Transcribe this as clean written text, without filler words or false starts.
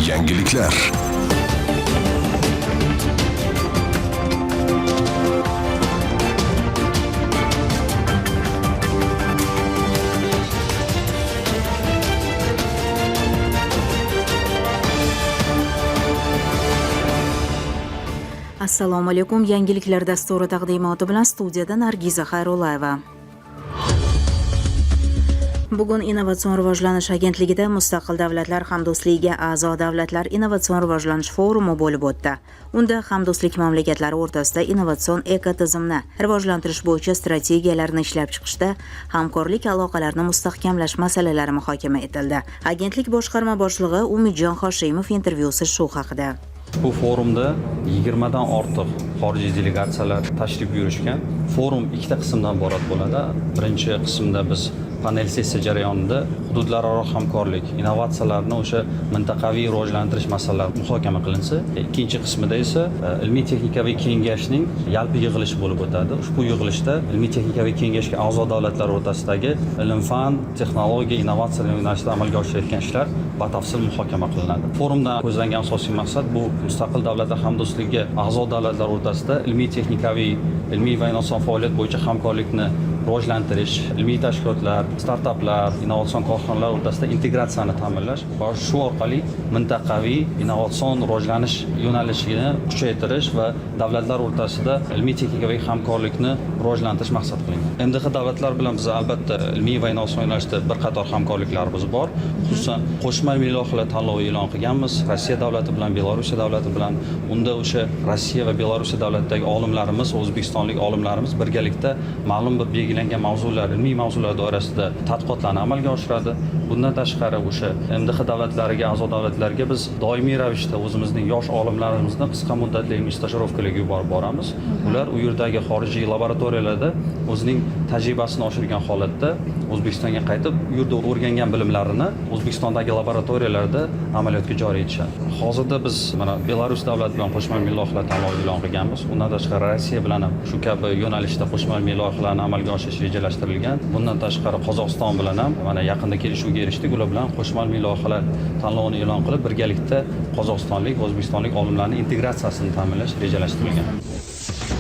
Yangiliklar. Assalomu alaykum. Yangiliklar dasturi taqdimoti bilan studiyada Nargiza Xayrullayeva. Bugun Innovatsion rivojlanish agentligida Mustaqil davlatlar hamdo'stligiga a'zo davlatlar innovatsion rivojlanish forumi bo'lib o'tdi. Unda hamdo'stlik mamlakatlari o'rtasida innovatsion ekotizimni rivojlantirish bo'yicha strategiyalarni ishlab chiqishda hamkorlik aloqalarini mustahkamlash masalalari muhokama etildi. Agentlik boshqarma boshlig'i Umidjon Hoshimov intervyusi shu haqida. Bu forumda 20 dan ortiq xorijiy delegatsiyalar tashrif buyurishgan. Forum ikkita qismdan iborat bo'ladi. Birinchi qismda biz panel sessiya jarayonida hududlararo hamkorlik, innovatsiyalarni o'sha mintaqaviy rivojlantirish masalalari muhokama qilinsa, ikkinchi qismida esa ilmiy texnikaviy kengashning yalpi yig'ilishi bo'lib o'tadi. Ushbu yig'ilishda ilmiy texnikaviy kengashga a'zo davlatlar o'rtasidagi ilm, fan, texnologiya, innovatsiyalar yo'nalishida amalga oshirayotgan ishlar batafsil muhokama qilinadi. Forumdan ko'zlangan asosiy maqsad bu mustaqil davlatlar hamdo'stligiga a'zo davlatlar o'rtasida ilmiy texnikaviy, ilmiy va innovatsion faoliyat bo'yicha hamkorlikni rivojlantirish, ilmiy tashkilotlar, startaplar, innovatsion korxonalar o'rtasida integratsiyani ta'minlash va shu orqali mintaqaviy innovatsion rivojlanish yo'nalishini kuchaytirish va davlatlar o'rtasida ilmiy texnikaviy hamkorlikni rivojlantirish maqsad qilingan. MDH davlatlar bilan biz albatta ilmiy va innovatsion yo'nalishda bir qator hamkorliklarimiz bor. Xususan, qo'shma ilmiy loyihalar tanlovi e'lon qilganmiz. Rossiya davlati bilan, Belorussiya davlati bilan. Unda o'sha Rossiya va Belorussiya davlatidagi olimlarimiz, o'zbekistonlik olimlarimiz birgalikda ma'lum bir belgilangan mavzular, ilmiy mavzular doirasida tadqiqotlarni amalga oshiradi. Bundan tashqari o'sha MDH davlatlariga a'zo davlatlarga biz doimiy ravishda o'zimizning yosh olimlarimizni qisqa muddatli ilmiy stajirovkalarga yuborib boramiz. Ular u yerdagi xorijiy laboratoriyalarda o'zining tajribasini oshirgan holatda O'zbekistonga qaytib, u yerda o'rgangan bilimlarini O'zbekistondagi laboratoriyalarda amaliyotga joriy etishadi. Hozirda biz mana Belarus davlati bilan qo'shma ilmiy loyihalar tanlovi e'lon qilganmiz. Undan tashqari Rossiya bilan ham shu kabi yo'nalishda qo'shma ilmiy loyihalarni amalga oshirish rejalashtirilgan. Bundan tashqari Qozog'iston bilan ham mana yaqinda kelishuvga erishdik. Ular bilan qo'shma ilmiy loyihalar tanlovini e'lon qilib, birgalikda qozog'istonlik, o'zbekistonlik olimlarning integratsiyasini ta'minlash rejalashtirilgan.